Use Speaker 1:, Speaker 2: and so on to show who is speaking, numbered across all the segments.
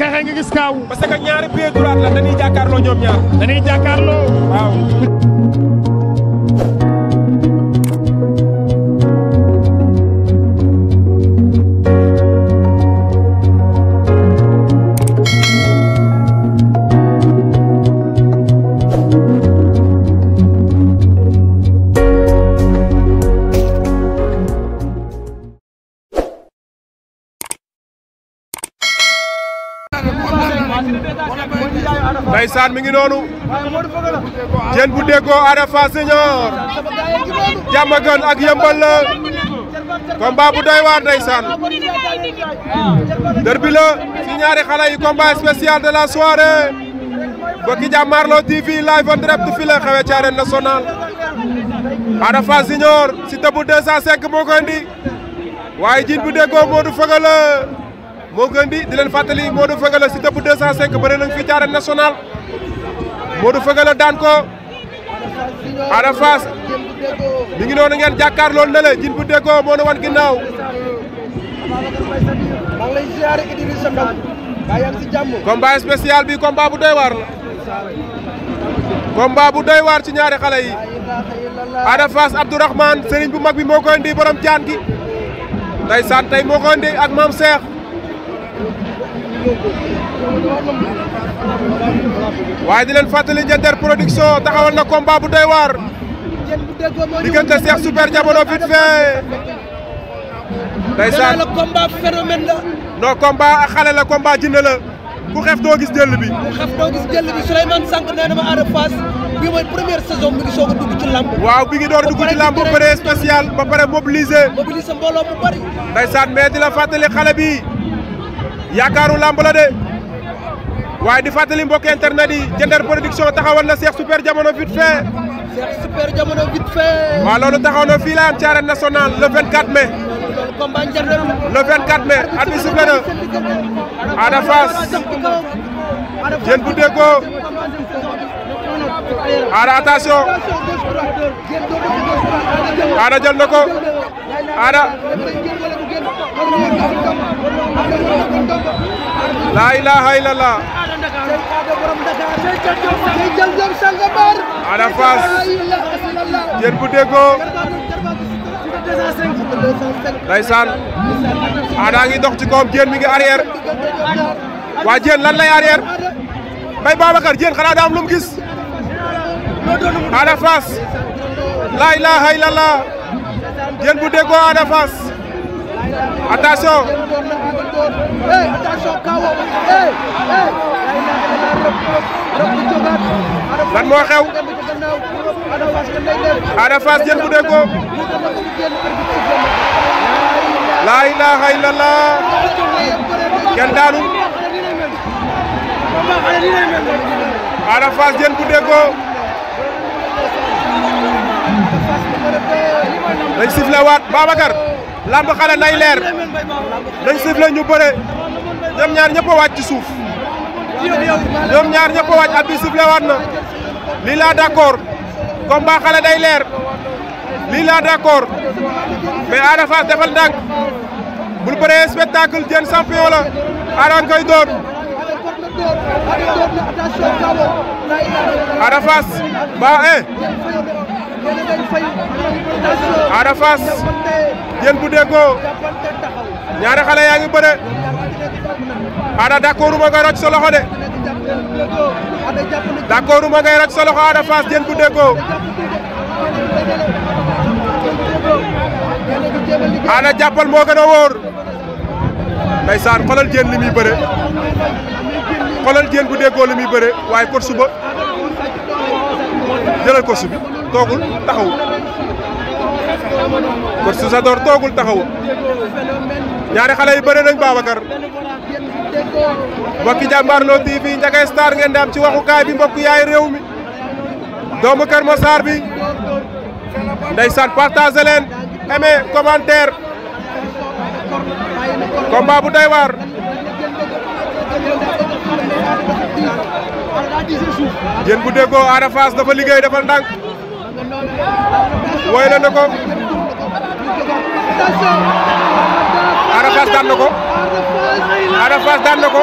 Speaker 1: xeexee nga gis kaaw.
Speaker 2: parce que ñaari pied droit la dañuy jàkkaarloo ñoom ñaar.
Speaker 1: dañuy jàkkaarloo.
Speaker 2: waaw. Ndeysaan mi ngi noonu Diène bu Déggoo Ada Fass Senior Diamaguène ak Yeumbeul la combat bu doy waar ndeysaan derby la ci ñaari xale yi combat spécial de la soirée bokki Jàmmaarloo TV live en direct fi la xewe ci arène nationale Ada Fass Senior Siteu bu 205 moo ko indi waaye Diène bu Déggoo Modou Feugeula moo ko indi di leen fàttali Modou Feugeula Siteu bu 205 bëre nañ fii ci arène nationale Modou Feugeula daan ko Ada Fass mi ngi noonu ngeen jàkkaarloo na la Diène bu Déggoo moo nu wan ginnaaw. combat spécial bi combat bu doy waar la combat bu doy waar ci ñaari xale yi Ada Fass Abdourahmane Serigne bu mag bi moo ko indi borom jaan gi ndeysaan tey moo ko indi ak Mame Cheikh. waaye di leen fàttali Diender production taxawal na combat bu doy waar diggante Cheikh Super Diamono vite fait ndeysaan
Speaker 3: la combat phénomène la.
Speaker 2: non combat ak xale la combat jinne la ku xef doo gis jël bi.
Speaker 3: ku xef doo gis jël bi Souleymane Sànq nee na ma Ada Fass bi mooy première saison mi ngi soog a dugg ci lamb.
Speaker 2: waaw bi ngi door a dugg ci lamb ba pare spécial ba pare mobiliser.
Speaker 3: mobiliser mbooloo bu bari.
Speaker 2: ndeysaan mais di la fàttali xale bi yaakaaru lamb la de. waaye di fàttali mbokk internet yi Diender production taxawal na Cheikh Super Diamono vite fait.
Speaker 3: Cheikh Super Diamono vite fait.
Speaker 2: waaw loolu taxaw na fii la am ci arène nationale le 24 mai.
Speaker 3: loolu combat Diender
Speaker 2: le 24 mai at bi sifflé na Ada Fass Diène bu Déggoo Ada attention Ada jël na ko Ada laa ilaaha illallah Ada Fass Diène bu Déggoo ndeysaan Ada ngi dox ci kawam Diène mi ngi arrière waa Diène lan lay arrière Mbaye Babacar Diène xanaa daa am lu mu gis Ada Fass laa ilaaha illallah Diène bu Déggoo Ada Fass attention lan moo xew Ada Fass Diène bu Déggoo laa ilaaha illallah kenn daanu Ada Fass Diène bu Déggoo dañ sifle waat Babacar lamb xale nay leer dañ sifle ñu bëre ñoom ñaar ñëpp a wàcc ci suuf ñoom ñaar ñëpp a wàcc at bi sifle waat na lii laa d'accord combat xale day leer lii laa d'accord mais Ada Fass defal ndànk bul bëree spectacle Diène champion la Ada koy doon Ada Fass ba Ada Fass Diène bu Déggoo ñaari xale yaa ngi bëre Ada d'accord uma ngay rocc sa loxo de d'accord uma ngay rocc sa loxo Ada Fass Diène bu Déggoo Ada jàppal moo gën a wóor ndeysaan xoolal Diène li muy bëre xoolal Diène bu Déggoo li muy bëre waaye kot suba jëlal kot su bi toogul taxawul kot su sa door toogul taxawul ñaari xale yi bëre nañ Babacar mbokki Jàmmaarloo TV Ndiaga Star ngeen di am ci waxukaay bi mbokk yaay réew mi doomu Kër Massar bi ndeysaan partagé leen aimé commentaire combat bu doy waar Diène bu Déggoo Ada Fass dafa liggéey dafa ndànk woy la na ko Ada Fass daan na ko Ada Fass daan na ko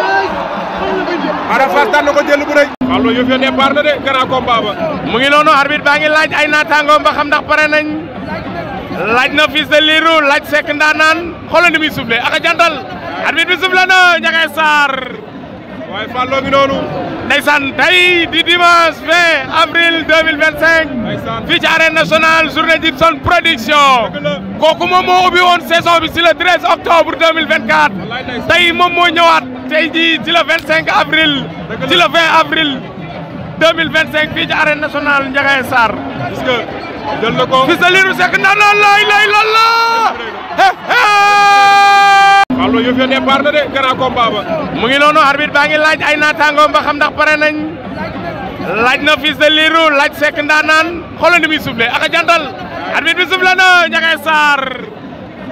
Speaker 2: Ada Fass daan na ko jël bu rëy. Fallou yëf ya départ na de grand combat ba.
Speaker 1: mu ngi noonu arbitre baa ngi laaj ay naataangoom ba xam ndax pare nañ laaj na Fils de Lirou laaj Seck Ndanane xoolal ni muy soufflé ak a jantal arbitre bi soufflé na Ndiaga Sarr.
Speaker 2: waaye Fallou ngi noonu.
Speaker 1: ndeysaan tey di dimanche 20 avril 2025 fii ci arène nationale journée Djibson production kooku moom moo ubbi woon saison bi si le 13 octobre 2024 tey moom moo ñëwaat tey jii ci le 25 avril ci le 20 avril 2025 fii ci arène nationale Ndiaga Sarr.
Speaker 2: gis nga jël na ko.
Speaker 1: Fils de Lirou Seck Ndanane lay lalla.
Speaker 2: Fallou yëf ya départ na de grand combat ba.
Speaker 1: mu ngi noonu arbitre baa ngi laaj ay naataangoom ba xam ndax pare nañ laaj na Fils de Lirou laaj Seck Ndanane xoolal ni muy soufflé ak a jantal arbitre bi soufflé na Ndiaga Sarr.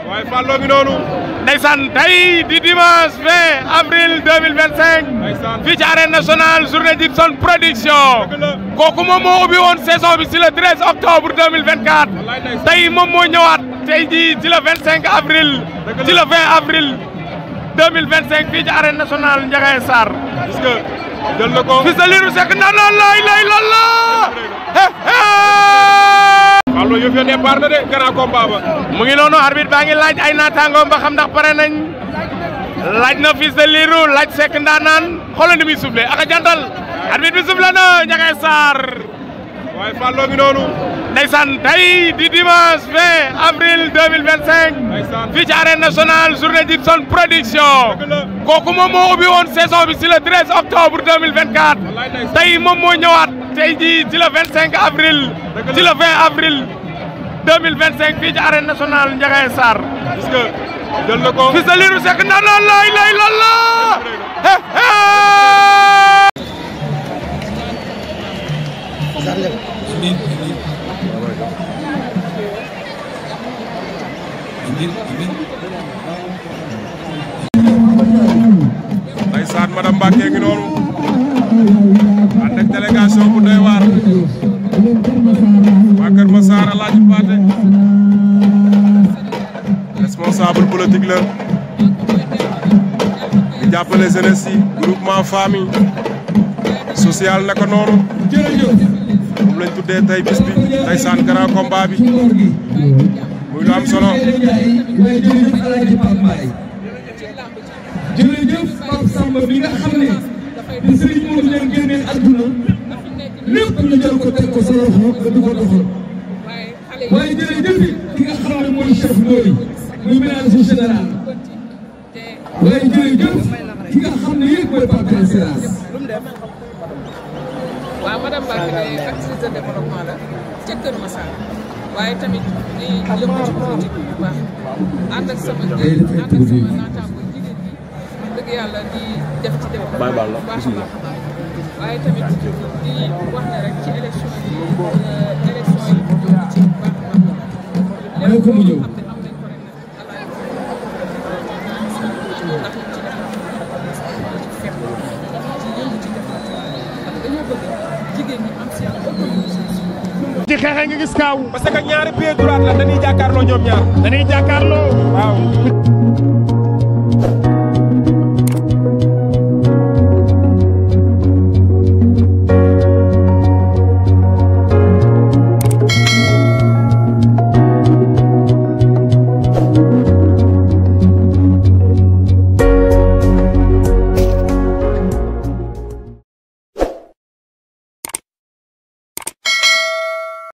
Speaker 2: waaye Fallou ngi noonu.
Speaker 1: ndeysaan tey di dimanche 20 avril 2025 fii ci arène nationale journée Djibson production kooku moom moo ubbi woon saison bi si le 13 octobre 2024 tey moom moo ñëwaat tey jii ci le 25 avril ci le 20 avril 2025 fii ci arène nationale Ndiaga Sarr.
Speaker 2: gis nga jël na ko.
Speaker 1: Fils de Lirou Seck Ndanane lay lalla.
Speaker 2: Fallou yëf ya départ na de grand combat ba.
Speaker 1: mu ngi noonu arbitre baa ngi laaj ay naataangoom ba xam ndax pare nañ laaj na Fils de Lirou laaj Seck Ndanane xoolal ni muy soufflé ak a jantal arbitre bi soufflé na Ndiaga Sarr.
Speaker 2: waaye Fallou ngi noonu.
Speaker 1: ndeysaan tey di dimanche 20 avril 2025 fii ci arène nationale journée Djibson production kooku moom moo ubbi woon saison bi si le 13 octobre 2024 tey moom moo ñëwaat tey jii ci le 25 avril ci le 20 avril 2025 fii ci arène nationale Ndiaga Sarr.
Speaker 2: gis nga jël na ko.
Speaker 1: Fils de Lirou Seck Ndanane lay lalla.
Speaker 2: ndeysaan madame Mbacke ngi noonu ànd ak délégation bu doy waar waa Kër Massar Alaaji Paate responsable politique la di jàppale jeunesse yi groupement famille social naka noonu moom lañ tuddee tey bis bi ndeysaan grand combat bi muy lu am solo.
Speaker 4: jërëjëf Pape Samba bi nga xam ne di Serigne Modou leen génnee adduna lépp ñu jël ko teg ko sa loxo nga di ko doxal waaye jërëjëf ki nga xam ne mooy chef Ndoye muy ménager général waaye jërëjëf ki nga xam ne yëpp mooy Pape Seras.
Speaker 5: waaw madame Mbacke actrice de développement la ca Kër Massar waaye tamit di yëngu ci politique bu baax ànd ak sama naataango jigéen ñi dëgg yàlla di def ci développement bu baax a baax waaye tamit di wax ne rek ci élection yi ñu ci bu baax a baax lépp loo xam ne am nañ ko rek nag alaay ndax ñu ci def ci fépp ci yëngu ci def ndax dañoo bëgg jigéen ñi am seen autonomisation.
Speaker 1: ci xeexe nga gis kaaw.
Speaker 2: parce que ñaari pied droit la dañuy jàkkaarloo ñoom ñaar.
Speaker 1: dañuy jàkkaarloo.
Speaker 2: waaw.